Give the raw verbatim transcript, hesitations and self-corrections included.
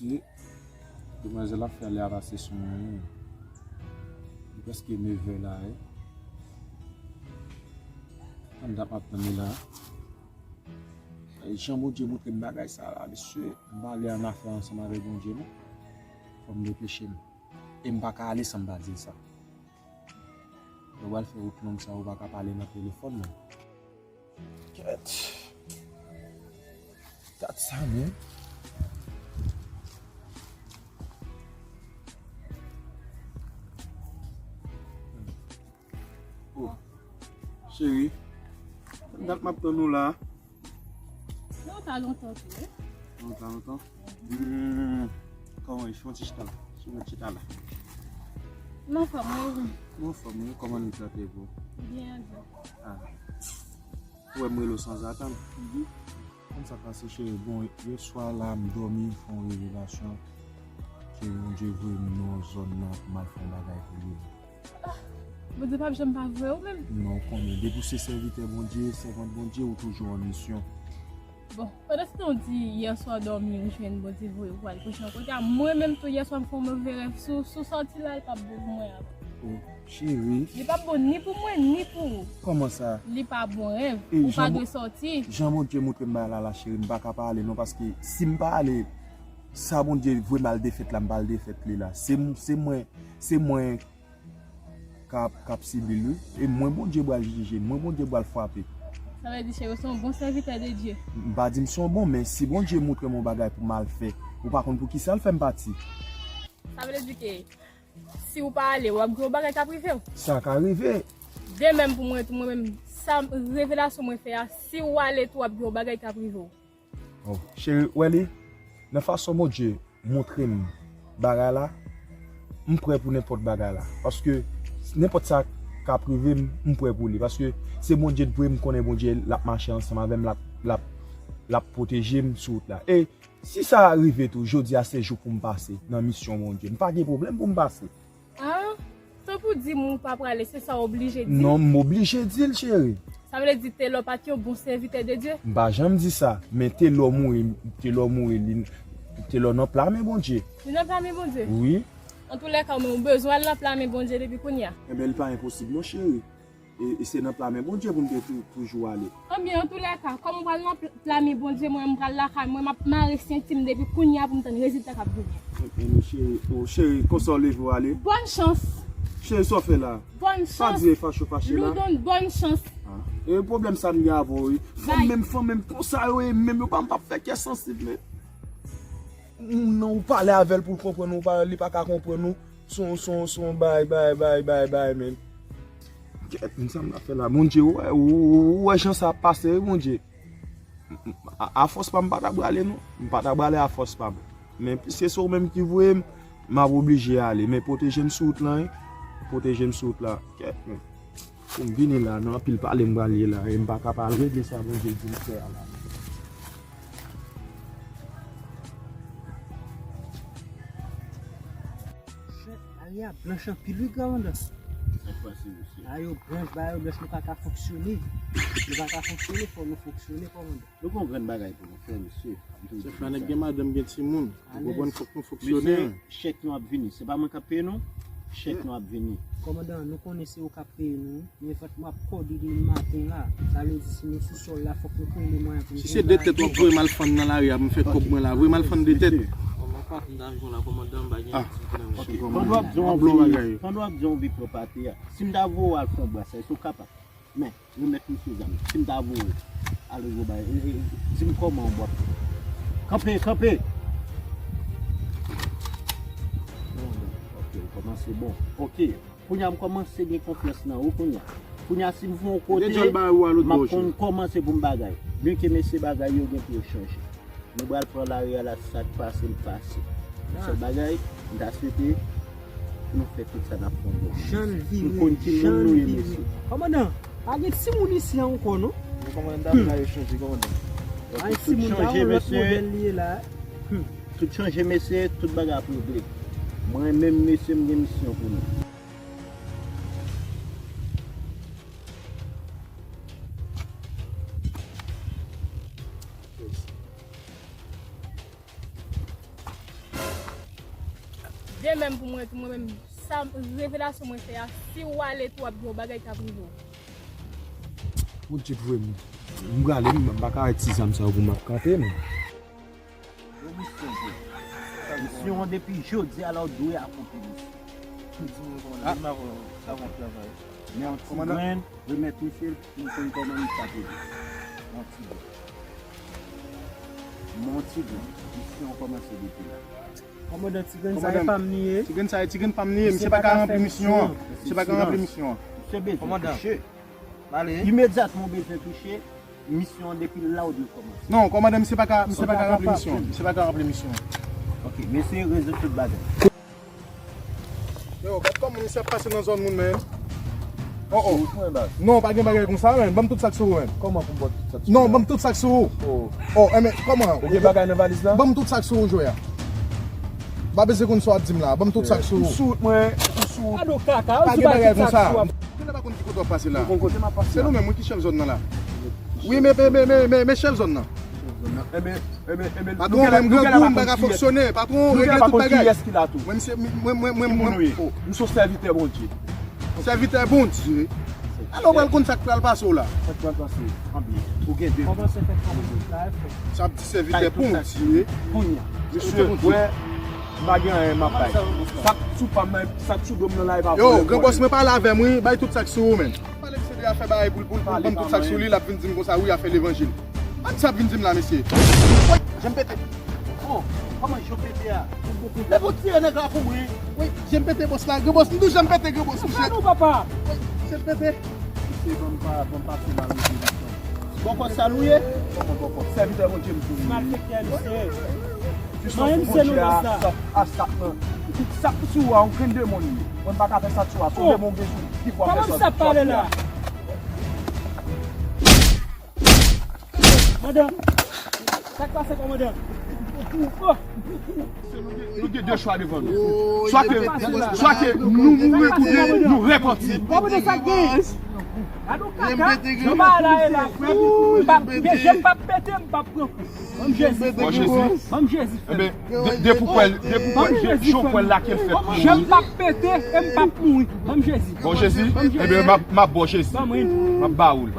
Demwazèl ap fè lè a pase sou mwen wi. Li prèske nevè la wi. Anndan m ap tann li la. Jan Bondye montre m bagay sa la, mesye, m pale annafè ansanm avèk Bondye non. Fò m depeche m. E m pa ka ale san m pa di l sa. Lè w al fè wout long sa, ou pa ka pale nan telefòn non. Kèt. Gad sa, men. Oh. Cheri, dat m ap tann ou la. Lontan, lontan tou, wi. Lontan, lontan? Hmm. Kòman, fè yon ti chita la. Fè yon chita la. M anfòm, wi. M anfòm, wi. Kòman nou trete pou? Byen, byen. Ah. Ou wè m rele w sanzatann. Mhm. Konn sa k pase, cheri? Bon, yè swa la, m dòmi, m fè yon revelasyon ke Bondye voye m nan yon zòn nan pou m al fè yon bagay pou li. Ah, Bondye p ap janm pa voye w menm. Non, ou konnen, depi w se sèvitè Bondye, sèvant Bondye, ou toujou an misyon. Bon, pandan se tan w di yè swa w dòmi, ou jwenn Bondye voye w pou al preche yon kote a, mwen menm tou, yè swa m fè yon move rèv. Si w, si w sòti la, l p ap bon pou mwen ankò. Oh, cheri. Li p ap bon ni pou mwen, ni pou ou. Kòman sa? Li pa bon rèv. E ou pa dwe sòti. Jan Bondye montre m bagay la, la, cheri, m pa ka pa ale non, paske si m pa ale, sa Bondye voye m al defèt la, m pral defèt li la. Se m-, se mwen, se mwen k ap, k ap sibi l, wi. E mwen Bondye pral jije, mwen Bondye pral frape. Sa vle di, cheri, w se yon bon sèvitè de Dye. M pa di m se yon bon, men si Bondye montre m yon bagay pou m al fè, ou pa konn pou kisa l fè m pati. Sa vle di ke si w pa ale, w ap gen yon bagay k ap rive w. Sa ka rive. De menm pou mwen tou, mwen menm, sa revelasyon mwen fè a, si w ale tou, w ap gen yon bagay k ap rive w. Oh, cheri, w wè li? Nan fason Bondye montre m bagay la, m prè pou nenpòt bagay la. Paske nenpòt sa k ap rive m, m prè pou li. Paske se Bondye k voye m, konnen Bondye l ap mache ansanm avè m, l ap, l ap, l ap pwoteje m sou wout la. E si sa rive tou, jodi a se jou pou m pase nan misyon Bondye. M pa gen pwoblèm pou m pase. Ah, tanpou di m ou pa prale, se sa w oblije di? Non, m oblije di l, cheri. Sa vle di Telò pa t yon bon sèvitè de Dye? M pa janm di sa, men Telò mouri, Telò mouri, li, Telò nan pla men Bondye. Li nan pla men Bondye? Wi. Antoulèka, ou menm ou bezwen al nan pla men Bondye depi kounye a? Enben, li pa enposib non, cheri. E, e se nan pla men Bondye pou m te tou-, toujou ale. Anbyen, antoulèka, kòm ou pral nan pl-, pla men Bondye, mwen, m pral lakay mwen, m ap mare senti m depi kounye a pou m tann rezilta k ap vini an. Enben, cheri, o, cheri, konsa w leve w ale? Bòn chans! Cheri, sa w fè la? Bòn chans! Pa di e fache w fache la. Loudon, bòn chans! Ah, e pwoblèm sa m gen avè w, wi. Fanm menm, fanm menm, konsa yo ye menm, yo pa, m p ap fè kè sansib, men. Non, ou pale avè l pou l konprann ou, pa, li pa ka konprann ou. Son, son, son, bay, bay, bay, bay, bay, men. Kèt, men sa m ap fè la. Bondye, ou wè, ou, ou, ou wè jan sa ap pase, wi, Bondye. A, afòs pa m, m pa ta prale, non. M pa ta prale afòs pa m. Men piske se ou menm ki voye m, m ap oblije ale. Men pwoteje m sou wout lan, wi. Pwoteje m sou wout la. Kèt, men. Pou m vini la, nan anpil pale m pral ye la, e m pa ka pa regle sa Bondye di m fè a la. Chè, lari a blanch anpil wi, Gramandan. Sa k pase, mesye? A yo blanch, ba yo blanch, nou pa ka fonksyone. Nou pa ka fonksyone, fò nou fonksyone, kòmandan. Nou gon grenn bagay pou nou fè, mesye. Chèf la, nèg gen madanm, gen timoun. Ou konprann, fòk nou fonksyone. Mesye, chèk nou ap vini. Se pa mwen k ap peye nou. Chèk nou ap vini. Kòmandan, nou konnen se ou k ap peye nou. Men vant mwen ap kòde demen maten la. Sa vle di, si nou sou sòl la, fòk nou twouve mwayen pou nou... Si se de tèt w ap voye m al fann nan lari a, pou m fè kòb mwen la, voye m al fann de tèt. Kòmandan, m pa t nan avyon la, kòmandan, m pa gen ti pwoblèm. Pandan w ap di yon vi, pandan w ap di yon vi pran pati a, si m ta voye w al fè yon brasay, èske w kapab? Men, remèt misye zam. Si m ta voye w al rezo bay, e, e, di m kòman w ap fè. Kanpe, kanpe! Ok, kòmanse bon. Ok. Kounye a m kòmanse gen konfyans nan ou kounye a. Kounye a si m fè yon kote, m ap konn kòman se pou m bagay. Byenke mesye bagay yo gen pou yo chanje. Nou pral pran lari a la, sa k pase, l pase. Sèl bagay, m ta swete pou nou fè tout sa n ap fè yon bon. M konn ki moun nou ye, mesye. Kòmandan, pa gen timoun isi a ankò, non? Men kòmandan, dam la yo chanje, kòmandan. Ay, timoun pa yon lòt modèl li ye la. Tout chanje, mesye, tout bagay ap regle. Mwen menm, mesye, m gen misyon pou nou. Demen pou mwen tou, mwen menm, sa revelasyon mwen fè a, si w ale tou, w ap gen yon bagay k ap rive w. Bondye pou m. M prale, m pa ka wè ti zam sa yo pou m ap kanpe, men. Misyon an depi jodi a la, w dwe akonpli misyon. Men yon ti grenn, remèt misye l pou m konn kòman misye ap ede. Yon ti grenn. Yon ti grenn. Misyon an kòmanse depi la. Kòmandan, ti grenn sa e pa m li ye. Ti grenn sa e ti grenn pa m li ye. Misye pa ka ranpli misyon an. Misye pa ka ranpli misyon an. Misye bezwen touche. Imedyatman w bezwen touche, misyon an depi la w dwe kòmanse. Non, kòmandan, misye pa ka, misye pa ka ranpli misyon an. Misye pa ka ranpli misyon an. Ok, mesye, rezoud tout bagay. Yo, gad kòman misye ap pase nan zòn moun, men. Oh, oh. Non, pa gen bagay konsa, men. Ban m tout sa k sou ou, men. Kòman pou m ba w tout sa k sou ou? Non, ban m tout sa k sou ou. Oh, enben, kòman? Ou gen bagay nan valiz la? Ban m tout sa k sou ou, jodi a. M pa bezwen konn sa w ap di m la. Ban m tout sa k sou ou. Ou sou wout mwen, ou sou wout. Pa gen bagay konsa. Ou pa konn ki kote w ap pase la. Ou konn kote m ap pase la. Se nou menm, wi, ki chèf zòn nan la. Wi, men, men, men, men, men, men chèf zòn nan. Patwon, menm grangou, m pa ka fonksyone. Patwon, regle tout bagay. Mwen, misye, mwen, mwen, mwen, mwen, oh. M se yon sèvitè Bondye. Sèvitè Bondye? Alò, w pral konn sa k pral pase w la. Sa k pral pase? Anben, ou gen de. Kòman se fè kòman? Sa ap di sèvitè Bondye. Kounye a. Mesye, wè, m pa gen anyen m ap bay. Sa k sou pa m nan, sa k sou do m nan la, e pa vòlè. Yo, gran bòs mwen pale avè m, wi. Bay tout sa k sou ou, menm. Pale misye de afè bagay pou l, pou l, pou l ban m tout sa k sou li, l ap vin di m konsa, wi, afè levanjil. An sa ap vin di m la, mesye? Jan m pete. Oh, kòman jan m pete a? Leve w tire nèg la pou mwen. Wi, jan m pete bòs la, gran bòs, m di w jan m pete, gran bòs, m chèk. Wi, jan m pete. Mesye, ban m pa, ban m pase la, mesye. Bòkò sal ou ye? Bòkò, bòkò. Sèvitè Bondye m di w. Malfektè, mesye. Pwisans Bondye a, a sat nan. Tout sa k sou ou a, yon grenn demon li ye. Mwen m pa ka fè sa sou ou a, se yon demon gen sou li. Ki pou ap fè sa sou ou a? Madanm, sa k pase, kòmandan? Nou gen, nou gen de chwa devan nou. Swa ke, swa ke nou mouri oubyen nou repanti. Kòmandan, sa k gen? Gade yon kaka, jan bagay la ye la, frè m. M p ap, je m p ap pete, m p ap pran kou. Ban m Jezi, frè m. Ban m Jezi, frè m. Enben, de, depi w kwè, depi w kwè, si w kwè l lake l fèt pou mouri. Je m p ap pete e m p ap mouri. Ban m Jezi. Bon Jezi, enben, m ap, m ap ba w Jezi. M ap ba ou l.